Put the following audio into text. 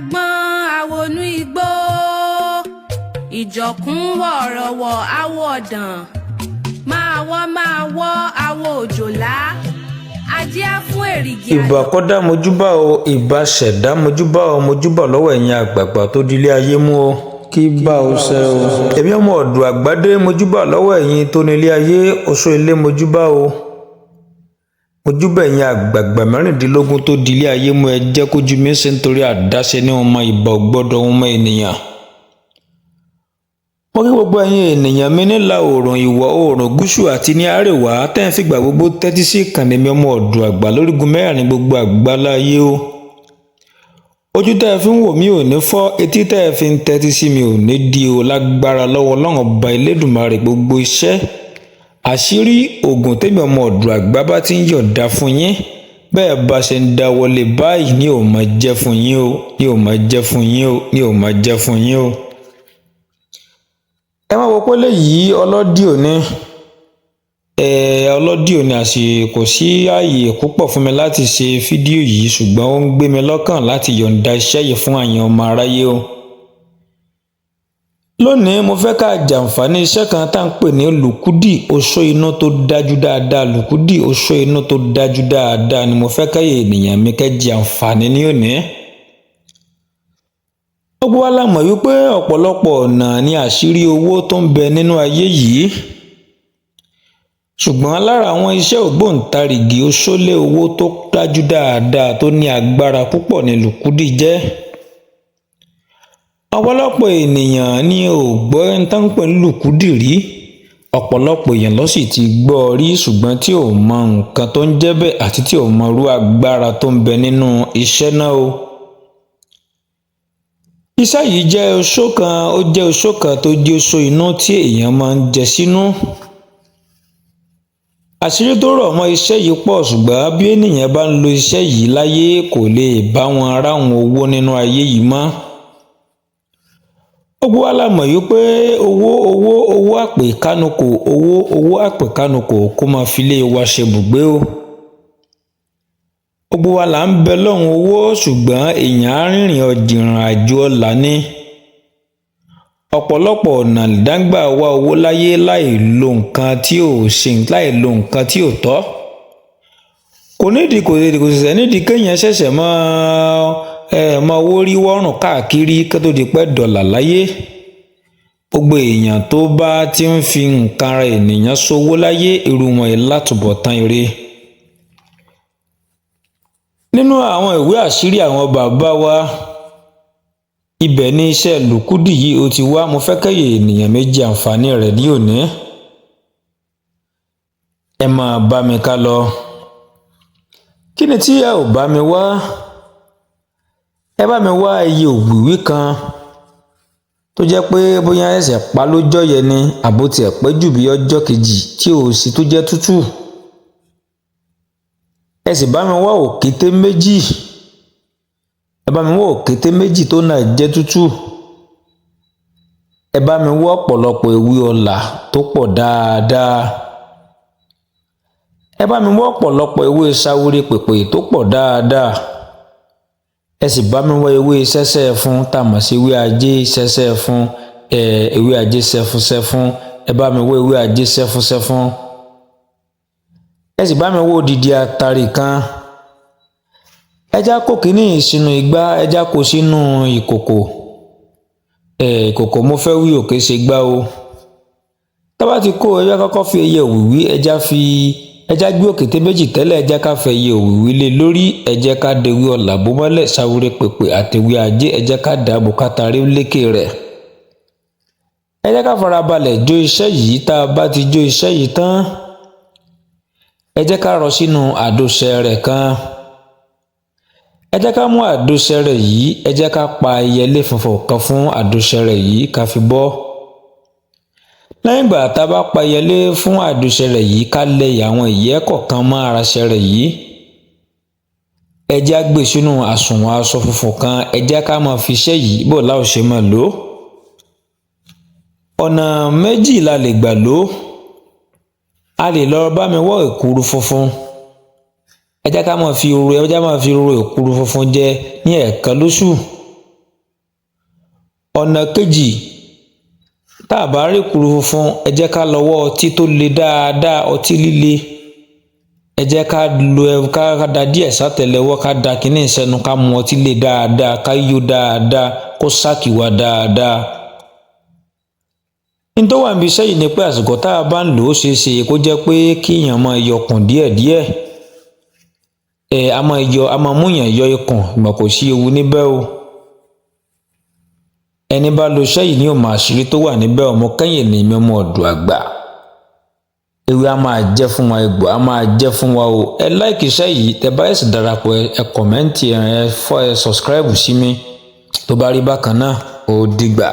Agbọ́n awonú igbó, ìjọ̀kún wọ̀rọ̀wọ̀ awọ ọ̀dàn, máa wọ́ máa wọ́ awọ òjòlá, ajé á fún èrìgì. Ìbà kọ́dá mojúbà o, ìbà ṣẹ̀dá mojúbà o, mojúbà lọ́wọ́ ẹ̀yin àgbààgbà tó dilé ayé mú o, kí bá o ṣe o. Èmi ọmọ ọ̀dọ̀ àgbàdé mojúbà lọ́wọ́ ẹ̀yin tó nílé ayé, oṣó ilé mojúbà o. Mojúbà ẹ̀yin àgbààgbà 16 tó dilé ayé mú, ẹ jẹ́ kójú mi ṣe nítorí àdáṣe ní ọmọ ìbà gbọ́dọ̀ ọmọ ènìyàn. Mo kí gbogbo ẹ̀yin ènìyàn mi nílà oòrùn, ìwọ̀ oòrùn, gúúsù àti ní àríwá tẹ́ ń fìgbà gbogbo tẹ́tí sí ìkànnì mi ọmọ ọ̀dọ̀ àgbà lórígun mẹ́rin gbogbo àgbáláyé o. Ojú tẹ́ ẹ fi ń wò mí ò ní fọ́, etí tẹ́ ẹ fi ń tẹ́tí sí mi ò ní di o, lágbára lọ́wọ́ Ọlọ́run ọba Elédùmarè. Gbogbo iṣẹ́ àṣírí oògùn tèmi ọmọ ọ̀dọ̀ àgbà bá ti ń yọ̀ǹda fún yín, bẹ́ẹ̀ bá ṣe ń dáwọ́lé báyìí ni ò máa jẹ́ fún yín o, ni ò máa jẹ́ fún yín o, ni ò máa jẹ́ fún yín o. Ẹ má wo pé léyìí ọlọ́díò ni, ọlọ́díò ni, àsìkò sí ààyè púpọ̀ fún mi láti ṣe fídíò yìí, ṣùgbọ́n ó ń gbé mi lọ́kàn láti yọ̀ǹda iṣẹ́ yìí fún àyàn ọmọ aráyé o. Lónìí mo fẹ́ ká jàǹfààní iṣẹ́ kan tá à ń pè ní lùkúdì oṣó inú tó dájú dáadáa. Lùkúdì oṣó inú tó dájú dáadáa ni mo fẹ́ káyè ènìyàn mi kẹ́ jàǹfààní ní òní. Gbogbo wa la mọ̀ wípé ọ̀pọ̀lọpọ̀ ọ̀nà ni àṣírí owó tó ń bẹ nínú ayé yìí, ṣùgbọ́n lára àwọn iṣẹ́ ògbóǹtarìgì oṣólé owó tó dájú dáadáa tó ní agbára púpọ̀ ní lùkúdì jẹ́. Ọ̀pọ̀lọpọ̀ ènìyàn ni ò gbọ́ ẹni tá ń pè ní lùkúdì rí, ọ̀pọ̀lọpọ̀ èèyàn ló sì ti gbọ́ rí, ṣùgbọ́n tí ò mọ nǹkan tó ń jẹ́ bẹ́ẹ̀ àti tí ò mọ irú agbára tó ń bẹ nínú iṣẹ́ náà o. Iṣẹ́ yìí jẹ́ oṣó kan, ó jẹ́ oṣó kan tó jẹ́ oṣó inú tí èèyàn máa ń jẹ sínú. Àṣírí tó rọ̀ mọ́ iṣẹ́ yìí pọ̀, ṣùgbọ́n bí ènìyàn bá ń lo iṣẹ́ yìí láyé kò lè bá wọn ráwọn owó nínú ayé yìí mọ́. Gbogbo wa la mọ̀ wípé owó owó owó àpè kánukò, owó owó àpè kánukò kó máa fi lé wa ṣe bùgbé o. Gbogbo wa là ń bẹ lọ́hùn owó, ṣùgbọ́n èèyàn á rìnrìn ọ̀jìnrìn àjò ọ̀la ní. Ọ̀pọ̀lọpọ̀ ọ̀nà dáńgbà wá owó láyé láì lo nǹkan tí ò ṣe, láì lo nǹkan tí ò tọ́. Kò nídìí, kò ṣẹ̀ṣẹ̀ nídìí kéèyàn ṣẹ̀ṣẹ̀ máa owó rí wọ́rùn káàkiri kó tó di pẹ́ dọ̀là láyé. Gbogbo èèyàn tó bá ti ń fi nǹkan ara ènìyàn ṣòwò láyé, irú wọn yìí látúbọ̀tán ire. Nínú àwọn ìwé àṣírí àwọn bàbá wa, ibẹ̀ ni iṣẹ́ lùkúdì yìí ó ti wá. Mo fẹ́ kẹ́yẹ ènìyàn méjì àǹfààní rẹ̀ ní òní. Ẹ máa bá mi ká lọ. Kí ni tí ẹ ò bá mi wá? Ẹ bá mi wá iye òwìwí kan tó jẹ́ pé bóyá ẹsẹ̀ pa lójọ́ yẹn ni, àbó tiẹ̀ pẹ́ jù bí ọjọ́ kejì tí ò sì tó jẹ́ tútù. Ẹ sì bá mi wá òkété méjì. Ẹ bá mi wá òkété méjì tó náà jẹ́ tútù. Ẹ bá mi wá ọ̀pọ̀lọpọ̀ ewé ọlà tó pọ̀ dáadáa. Ẹ bá mi wá ọ̀pọ̀lọpọ̀ ewé sáwúrẹ́ pèpè tó pọ̀ dáadáa. Ẹ sì bá mi wá ewé sẹ́sẹ́ fún tá a mọ̀ sí ewé ajé sẹ́sẹ́ fún, ewé ajé sẹ́fúnsẹ́fún. Ẹ bá mi wá ewé ajé sẹ́fúnsẹ́fún. Ẹ sì bá mi wá odidi atari kan. Ẹja kó kínní sínú igbá, ẹja kó sínú ìkòkò. Ìkòkò mo fẹ́ wí òkè ṣe gbá o. Tá bá ti kó, ẹja kọ́kọ́ fi ẹyẹ òwìwí, ẹja fi ẹja gbé òkété méjì tẹ́lẹ̀, ẹja ká fẹ́ ẹyẹ òwìwí lé lórí, ẹjẹ ká dewé ọ̀là bó mọ́lẹ̀, sáwúrẹ́ pèpè àtẹwé ajé, ẹjẹ ká dàbò kátàrí lékè rẹ̀. Ẹ jẹ́ ká farabalẹ̀ jó iṣẹ́ yìí. Tá a bá ti jó iṣẹ́ yìí tán, ẹ jẹ́ ká rọ sínú àdóṣe rẹ̀ kan. Ẹ jẹ́ ká mú àdóṣe rẹ̀ yìí, ẹ jẹ́ ká pa ẹyẹlé funfun kan fún àdóṣe rẹ̀ yìí ká fi bọ́. Lẹ́yìn ìgbà tá a bá pa ẹyẹlé fún àdóṣe rẹ̀ yìí, ká lẹ àwọn ìyẹ́ kọ̀ọ̀kan mọ́ araṣẹ rẹ̀ yìí. Ẹ jẹ́ á gbé sínú àsùnwọ̀n aṣọ funfun kan. Ẹ jẹ́ ká máa fi iṣẹ́ yìí bò láò ṣe máa lò ó. Ọ̀nà méjì la lè gbà lò ó. A lè lọ bá mi wọ́ èkuru funfun. Ẹ jẹ́ ká máa fi ro, ẹ jẹ́ máa fi ro èkuru funfun jẹ ní ẹ̀ẹ̀kan lóṣù. Ọ̀nà kejì, tá a bá rí èkuru funfun, ẹ jẹ́ ká lọ́wọ́ ọtí tó le dáadáa, ọtí líle. Ẹ jẹ́ ká lo ẹ ká da díẹ̀ sátẹ́lẹwọ́, ká da kínní sẹ́nu, ká mu ọtí lé dáadáa, ká yó dáadáa, kó sákì wá dáadáa. Ní tó wà níbi iṣẹ́ yìí ni pé àsìkò tá a bá ń lò ó, ṣeé ṣe kó jẹ́ pé kíyàn máa yọkùn díẹ̀díẹ̀. Ẹ a máa yọ, a máa múyàn yọ ikùn, ìgbà kò sí ewu níbẹ̀ o. Ẹni bá lo iṣẹ́ yìí ní ò máa àṣírí tó wà níbẹ̀. Ọmọ kẹ́yìn ní mi, ọmọ ọ̀dọ̀ àgbà. Ewé a máa jẹ́ fún wa, egbò a máa jẹ́ fún wa o. Ẹ like iṣẹ́ yìí, tẹ bá ẹ̀sìn darapọ̀, ẹ comment, ẹ fọ́, ẹ subscribe sí mi. Tó bá rí bákan náà, ó dìgbà.